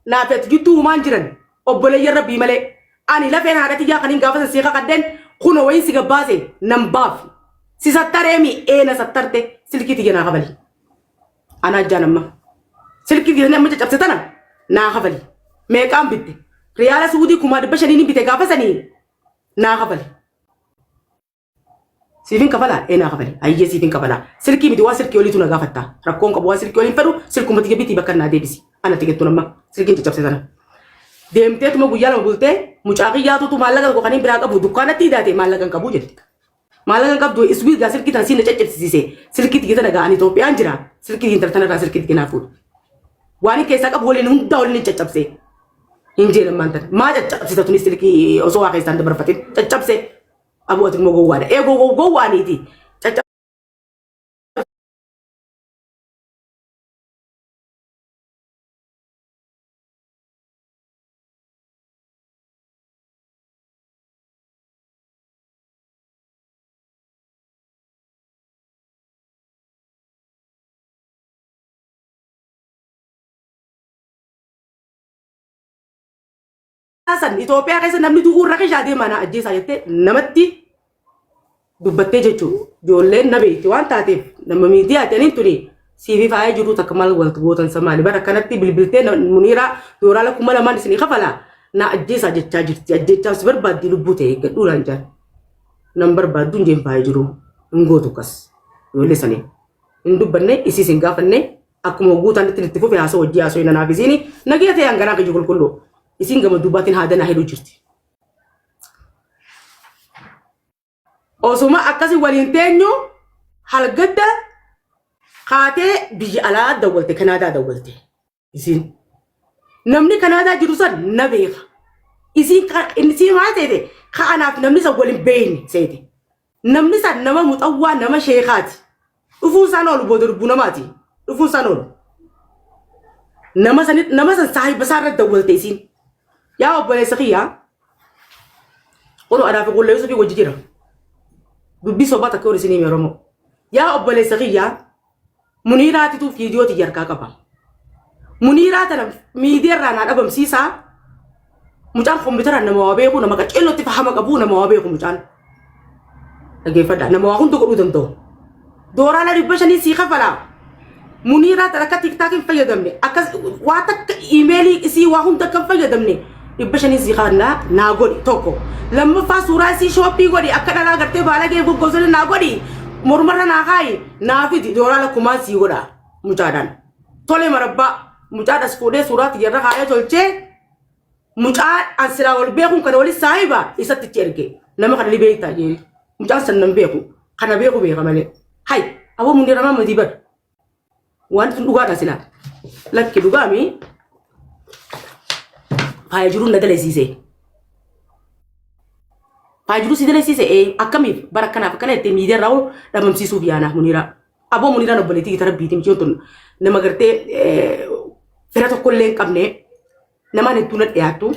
Naafi ati jidduu humaan jiran obboleeyyan rabbii malee. Ani lafeen haadha tiyyaa kaniin gaafa san sii kakadheen kuno wayin si gabbaase nan baafne. Si sattareemi ee na sattarte silkii tiyya naa kafali. Anaa jaan amma. Silkii tiyya amma caccabse tana naa kafali. Meeqaan bitte? Riyaala Suudii 500,000 bite gaafa sanii naa kafali. Siifin kafalaa? Ee naa kafali. Hayyee siifin kafalaa. Silkii miti waan silkii oliitu na gaafatta. Rakkoon qabu waan silkii oliin fedhu silkuma tiyya bitii bakka naa deebisi. Ana tigettuun amma silkiin caccabse tana. Deemteetuma guyyaa 2 bultee mucaa kiyyaatutu maallaqa tokko kan hin biraa qabu dukkaanatti hidhaate maallaqa hin qabu jette. Maallaqa hin qabdu iswiit gaa silkii tana siin na caccabsiise. Silkii tiyya tana gaa ani Itoophiyaan jira. Silkii intala tanarraa silkii tiyya naa fuudhi. Waan hin keessaa qabu waliin hundaa waliin hin caccabse. Hin jeen ammaan tana. Maa caccabsita tunis silkii osoo waa keessaan dabarfatin caccabse. Aboo ati immoo gowwaadha. Ee gowwaa gowwaaniiti. San Itoophiyaa keessa namni du'uu irra keessa deemaa na ajjeesaa jettee namatti dubbattee jechuudha. Ijoolleen na beekti waan taateef nama miidiyaa ta'aniin tuni siifi faaya jiru takka maal walti gootan samaali bara kanatti bilbiltee muniiraa dooraala 2000 isinii kafala na ajjeesaa jechaa jirti. Ajjeechaa si barbaaddi lubbuu ta'e eeggadhuu naan jaan. Nan barbaaddu hin jeen faaya jiru hin gootu kas ijoollee sanii. Hin dubbanne isiis hin gaafanne akkuma guutaan itti itti fufe haasoo hojii haasoo hin anaaf isiini nagaya ta'e hanganaa kiyya qulqulluu. Isiin gama duubaatiin haada naa hidhuu jirti. Osuma akkasi waliin teenyu halgadda kaatee biyya alaa dawwalte Kanaadaa dawwalte isiin. Namni Kanaadaa jiru san na beeka. Isiin isiin maal seete ka anaaf namni san waliin beeyne seete. Namni san nama muxawwaa nama sheekaati. Dhufuun isaan oolu booda lubbuu namaati. Dhufuun isaan oolu. Nama san nama san saahiba isaa irratti dawwalte isiin. Yaa obboleessa kiyyaa Kun anaa fi Qulla Yuusufii wajji jira. Dubbii sobaa takka yoon isinii hime Oromoo. Yaa obboleessa kiyyaa Muniiraatitu viidiyoo tiyya harkaa qaba. Muniiraa tana miidiyaa irraa naa dhabamsiisaa. Mucaan kompiitaraan nama waa beeku nama qaceellootti fahama qabu nama waa beeku mucaan. Dhaggeeffadhaa nama waa hunda godhuu danda'u. Dooraala 500 sii kafalaa. Muniiraa tan akka tiktaak hin fayyadamne akka waa takka iimeelii isii waa hunda akka hin fayyadamne 500 sii kafalaa naa godhi tokko. Lammaffaa suuraa isii shooppii godhi akka dhalaa gartee baalagee goggosanii naa godhi mormarra naa kaayi naa fidi dooraala kumaan sii godha mucaadhaan. Tole marabbaa mucaadhas fuudhee suuraa tiyyarra kaayee tolchee Mucaa an silaa wal beekuun kana wali saahiba isatti itti erge. Nama kana ni beektaa jeen. Mucaan san nan beeku. Kana beeku beeka malee. Hay aboo mundiira maa madii bar. Wanti tun dhugaadha silaa. Lakki dhugaami. Faaya jiruun na dalasiise. Faaya jiruu si dalasiise ee akkamiif bara akkanaaf akkana jettee miidiyaa irraa dhabamsiisuuf yaana muniiraa. Aboo muniiraan obboleettii gita rabbiiti michiyoon tun nama gartee fira tokkollee hin qabne namaan hedduu na dhiyaattu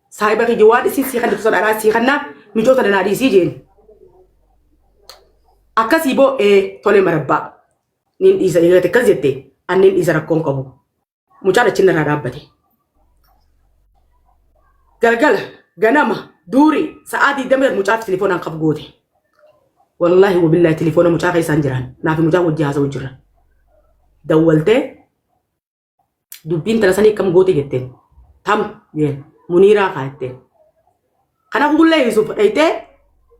saahiba kiyya waan isin sii kennitu san anaa sii kennaa micoo tana naa dhiisii jeen. Akkasii boo ee tole marabbaa niin dhiisa eegate akkas jette anneen dhiisa rakkoon qabu. Mucaan achi narraa dhaabbate. Galgala ganama duuri sa'aa 20 mucaaf telefoonaan kaf goote. Wallaahi wabillaahi telefoona mucaa keessaan jiraan naafi mucaan wajji haasa'u jira. Dawwaltee Dubbiin tana sanii akkam goote jetteen. Tam jeen muniiraa kaa jetteen. Kana kuullee Yusuf dhaytee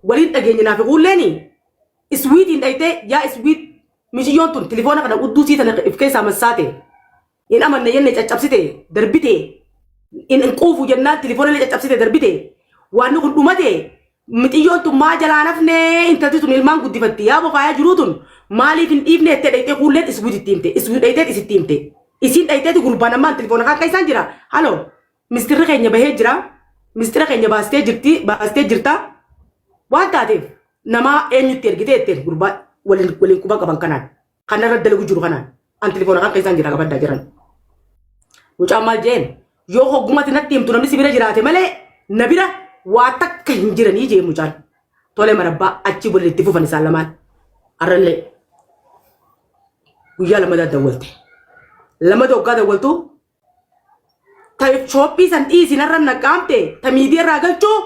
waliin dhageenye naafi kuulleeni iswiitiin dhaytee yaa iswiit miciyyoon tun tilifoona kana udduu sii tana if keessaa massaate hin amanne jenne caccabsite darbite hin quufu jennaan tilifoona illee caccabsite darbite waan kun dhumate Mixiyyoon tun maa jalaa nafne intalti tun ilmaan guddifatti yaa bofaayaa jiruu tun maaliif hin dhiifne jettee dhayxee kuulleen iswiit itti himte iswiit dhayxeet isitti himte isiin dhayxeeti gurbaan ammaan telefoona kaan keessaan jira halo mistirri keenya bahee jira mistira keenya baastee jirti baastee jirta waan taateef namaa eenyutti ergitee jetteen gurbaa waliin waliin quba qaban kanaan Kan narra dalagu jiru kanaan. An telefoona kan keessaan jira qabaddaa jiran. Mucaan maal jeen yoo hoggumatti natti himtu namni si bira jiraate malee na bira waa takka hin jiranii jee mucaan. Tole marabbaa achi waliin itti fufan isaan lamaan. Arrallee guyyaa lamadaa dawwalte. Lamada hoggaa dawwaltu Ta shoophii san dhiisi narra naqqaamte ta miidiyaa irraa galchuu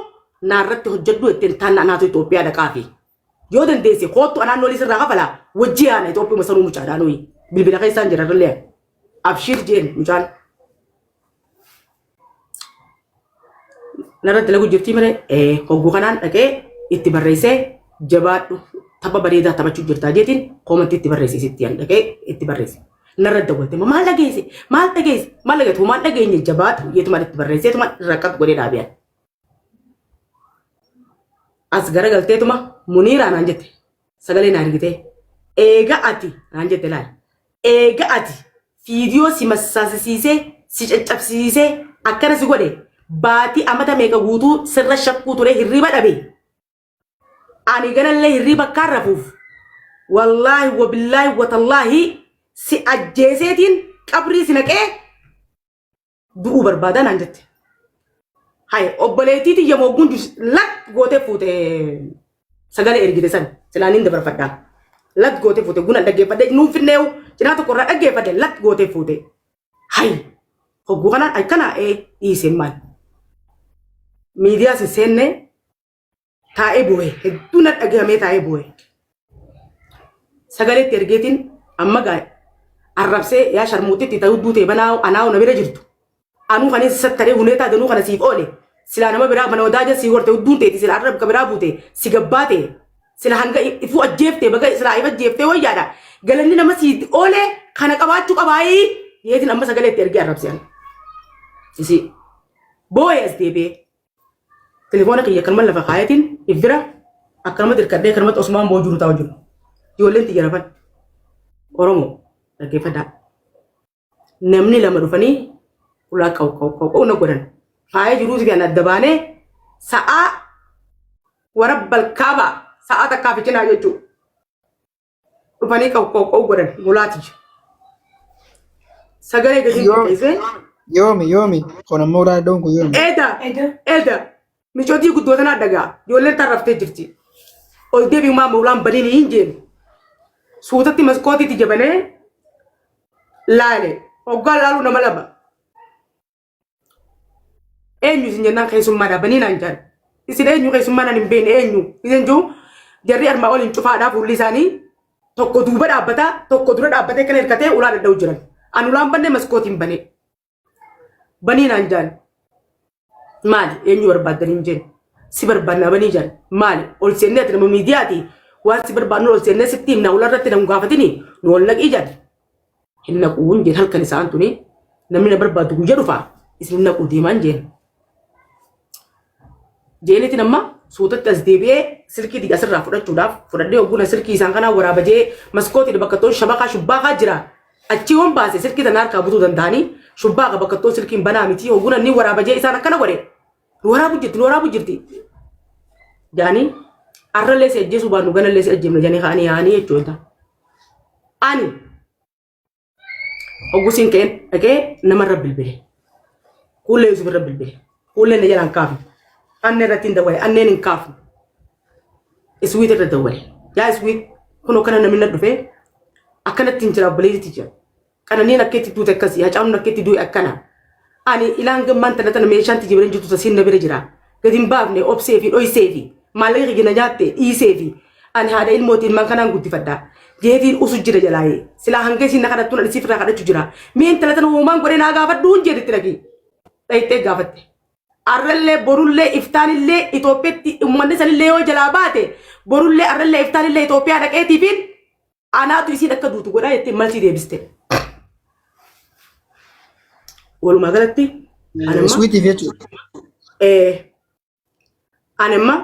naarratti hojjedhu ittiin taan anaatu Itoophiyaa dhaqaafi. Yoo dandeesse koottu anaan nolii sirraa kafala wajji yaana Itoophiyaa sanuu mucaadhaa nuyi bilbila keessaan jira irrallee abshiir jeen mucaan. Narratti dalagu jirtii malee hogguu kanaan dhaqee itti barreessee jabaadhu tapha bareedaa taphachuu jirtaa jeetiin koomantii itti barreesse isitti an dhaqee itti barreesse. Narra dawwalte maal dhageesse maal dhageesse maal dhageesse maal dhageenye jabaadhu jeetuma itti barreesseetuma irra qab godhee dhaabee. As garagalteetuma Muniiraa naan jette sagalee naa ergitee eega ati naan jette laal eega ati fiidiyoo si massaasisiisee si caccabsiisee akkana si godhe baatii amata meeqa guutuu sirra shakkuu ture hirriba dhabe ani ganallee hirriba akkaan rafuuf wallaahi wabillaahi watallaahi si ajjeeseetiin qabrii si naqee du'uu barbaada naan jette. Hay obboleettii tiyya moogguun lak gootee fuute sagalee ergite san silaa nin dabarfadha. Lak gootee fuute guna dhaggeeffadhe nuun finneewu cinaa tokko irraa dhaggeeffadhe lak gootee fuute. Hay hogguu kanaan akkana ee dhiiseen maal. Miidiyaa sin seenne taa'ee boo'e hedduu na dhagahamee taa'ee boo'e. Sagaleetti ergeetiin amma gaa arrabsee yaa sharmuuxitti ta'uu duutee banaa anaa na bira jirtu. Anuu kan isa sattaree huneetaa danuu kana siif oole. Silaa nama biraa mana wadaaja sii horte hudduun teeti silaa arrab ka biraa buute si gabbaate sila hanga ifuu ajjeefte baga silaa if ajjeeftee wayyaadha. Galanni nama sii oole kana qabaachuu qabaayii yeetiin amma sagaleetti ergee arrabsee ani. Isi boo'ee as deebi'ee. Telefoona kiyya akkanuma lafa kaayatiin if bira akkanumatti hirkadhee akkanumatti osumaan boo jiru taa'u jiru. Ijoolleen tiyya rafan. Oromoo dhaggeeffadhaa. Namni lama dhufanii ulaa qawu qawu qawu qawu na godhan. Faaya jiruuti fi an adda baanee sa'aa warabbal kaabaa sa'aa takkaa fi cinaa jechuudha. Dhufanii qawu qawu qawu godhan ulaa tiyya. Sagalee gadi xiqqeessee Yoomi yoomi kun ammoo ulaa dhadhoon kun yoomi. Eeda eeda micotii guddoo tanaa dhagaa ijoolleen tan raftee jirti. Ol deebi'u maa ulaan baniin hin jeenu. Suutatti maskootiitti jabanee laale hoggaa laalu nama lama. Eenyu isin jennaan keessummaadha banii naan jedhan. Isin eenyu keessummaa naan hin beekne eenyu isin jiru jarri armaa oliin cufaadhaa fuulli isaanii tokko duuba dhaabbataa tokko dura dhaabbatee kan hirkatee ulaa dhadha'u jiran. An ulaan banne maskootiin banee. Banii naan jedhan. Maali eenyu barbaaddan hin jenne. Si barbaadna banii jedhan. Maali ol seennee ati nama miidiyaati waan si barbaadnu ol seennee sitti himna ulaa irratti nam gaafatini nu ol naqii jedhan. Hin naquu hin jeen halkan isaan tuni namni na barbaadu guyya dhufa isin hin naquu deemaan jeen. Jeenitiin amma suutatti as deebi'ee silkii tiyya asirraa fudhachuudhaaf fudhadhee hogguna silkii isaan kanaa waraaba jee maskootii bakka toon shabakaa shubbaakaa jira. Achii hoon baase silkii tana harkaa butuu danda'anii shubbaaka bakka toon silkiin banaa miti hogguna inni waraaba jee isaan akkana godhe. Nu waraabu jirti nu waraabu jirti. Jaanii arrallee si ajjeesuu baannu ganallee si ajjeefna jedhanii ka'anii yaa'anii jechuudha. Ani hoggusiin ka'een dhaqee namarra bilbile. Kuullee Yusuf irra bilbile. Kuulleen na jalaan kaafne. Annee irratti hin dawwale. Anneen hin kaafne. Iswiit irra dawwale. Yaa Iswiit kunoo kana namni na dhufee akkanatti hin jira obboleettiitti jira. Qananiin akka itti duute akkasi, Hacaaluun akka itti du'e akkana. Ani ilaan gammaan tana tana meeshaan tiyya bira hin jirtu tasiin na bira jira. Gadi hin baafne obsee fi dhoysee fi maallaqa kiyya na nyaatte dhiisee fi ani haadha ilmooti ilmaan kanaan guddifadha. Jeetiin usu jira jalaayee. Silaa hanga isiin na kadhattuun ani siif irraa kadhachu jira. Mee intala tana uumaan godhee naa gaafadhu hin jedhe itti dhaqi. Dhayxee gaafatte. Arrallee borullee iftaanillee Itoophiyaatti uummanni sanillee yoo jalaa baate borullee arrallee iftaanillee Itoophiyaa dhaqeetiifiin Anaatu isiin akka duutu godhaa jettee malsii deebiste. Walumaa galatti anamma Sweetiif jechuudha. anamma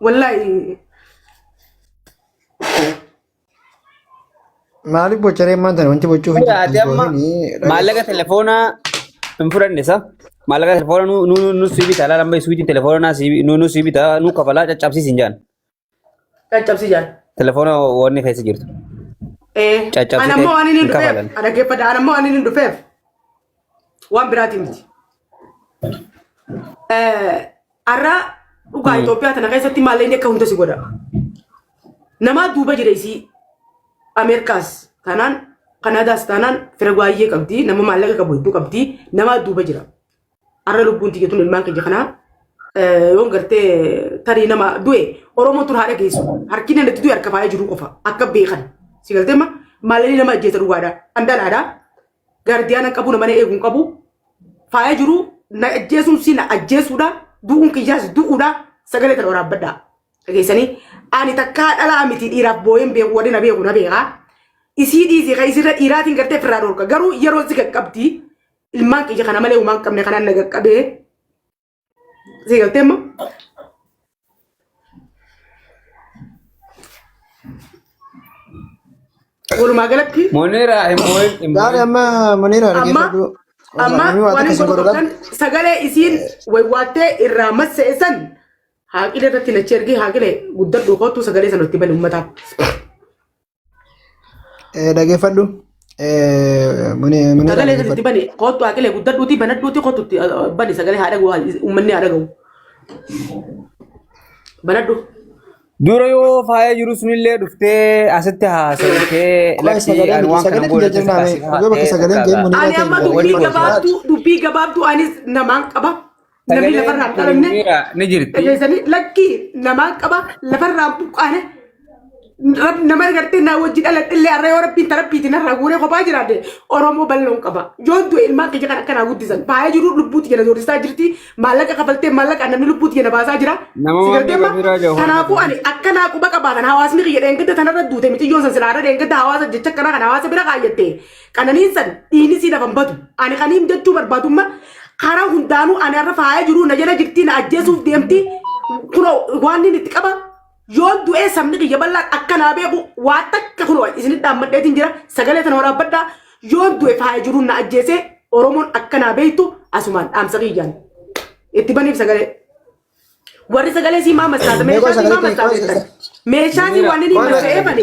wallaahi Maaliif bocharee maanta wanti bocuuf hin Ati jirtu amma maallaqa telefoonaa hin fudhanne sa? Maallaqa telefoonaa nu nu nu sii bita laala amma suutiin telefoonaa sii nu nu sii bita nu kafalaa caccabsiis hin jaan. Caccabsi jaan. Telefoona wanni keessa jirtu. Caccabsitee Ana ammoo waan inni hin dhufeef kafalan. dhaggeeffadha. Ana ammoo waan inni dhufeef waan biraati miti. Har'a dhugaa Itoophiyaa tana keessatti maallaqni akka hunda si godha. Namaa duuba jira isii Ameerikaas taanaan Kanaadaas taanaan fira baay'ee qabdi, nama maallaqa qabu hedduu qabdi, nama duuba jira. Arra lubbuun tiyya tun ilmaan kiyya kanaa yoon gartee tarii nama du'e Oromoo tun haadha geessu. Harki inni itti du'e harka faaya jiru qofa akka beekan. Si galtee ma maallaqni nama ajjeesa dhugaadha. Andalaadha. Gaardiyaana qabu nama na eegu hin qabu. Faaya jiru na ajjeesuun si na ajjeesuudha. Du'uun kiyyaas du'uudha. Sagalee tana waraabbadhaa. Dhageessanii ani takkaa dhalaa miti dhiiraaf booyeen beeku warri na beeku na beekaa. Isii dhiisii kan isirra dhiiraatiin gartee firraa dhorka. Garuu yeroo si qaqqabdi ilmaan kiyya kana malee uumaan qabne kanaan na qaqqabee. Si galtee amma? Walumaa galatti Monera hin boo'in hin Gaari boo'in. amma Munira amma dhaggeeffadhu. amma Namni waa waan takka hin si godhu godhu qabdan sagalee isiin waywaattee irraa massa'e san haaqile irratti nachi ergee haaqile guddadhu kootu sagalee sana itti bani uummataaf. Dhaggeeffadhu. Munira Sagalee sana itti dhaggeeffadhu. bani kootu haaqile guddadhuuti banadhuuti kootu itti bani sagalee haa dhaga'u uummanni haa dhaga'u. Banadhu. Dura yoo faaya jiru sunillee dhuftee asitti haasawtee Qofa lakki sagalee ani miti waan kana sagalee godhe tiyya jirnaame yoo bakka sagaleen ga'e Munira Ani amma ta'e dubbii gabaabduu dubbii gabaabduu anis namaan qaba. Namni Sagaleen lafarraa hin dhalanne. Munira ni jirti. Dhageessanii lakkii namaan qaba lafarraa hin buqqaane. Nama gartee naa wajji dhaladhe illee har'a yoo rabbiin tarabbiitiin har'a guuree kophaa jiraadhe Oromoo bal'oon qaba. Yoo du'e ilmaan kiyya kan akkanaa guddisan. Faaya jiru lubbuuti jala zoorsisaa jirti. Maallaqa kafaltee maallaqa namni lubbuuti jala baasaa jira. Nama Si waan gartee beekaa firaa jiru kanaafuu ani akkanaa quba qabaatan hawaasni kiyya dheengadda tanarra duute miciyyoon san silaa irra dheengadda hawaasa jecha akkanaa kan hawaasa bira kaayyatte qananiin san dhiini sii lafan badu. Ani kaniin jechuu barbaadumma karaa hundaanuu ani har'a faaya jiru na jala jirti na ajjeesuuf deemti. Kunoo waan inni itti qaba Yoon du'ee sabni kiyya bal'aan akka naa beeku waa takka kunoo isinit dhaammadheetiin jira sagalee tana waraabbadhaa yoon du'e faaya jiruun na ajjeesee Oromoon akka naa beektu asumaan dhaamsa kiyyaan itti baniif sagalee. Warri sagalee sii maa massaata Mee meeshaa qofa sii maa sagalee massaata ta'e jettan meeshaa sii waan inni massa'ee bani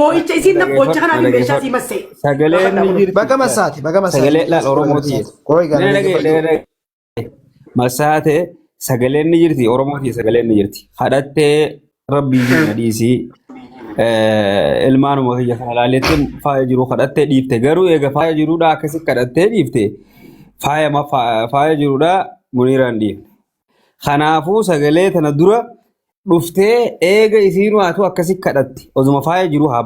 boo'icha isiin na boo'icha kanaaf meeshaa sii massa'e. Sagaleen ni jirti. Baga massaati baga massaati. Sagalee laal Oromooti. Qoy gaara Mee dhagee dhaggeeffadhu. dhagee Masaate sagaleen ni jirti Oromoo tiyya sagaleen ni jirti. Kadhattee rabbii jiru dhiisii ilmaanuma kiyya kana laaletti faaya jiru kadhattee dhiifte garuu eega faaya jiruudha akkasi kadhattee dhiifte faaya faaya jiruudha muniiraan dhiifte. Kanaafuu sagalee tana dura dhuftee eega isiin waatu akkasi kadhatti osuma faaya jiru haa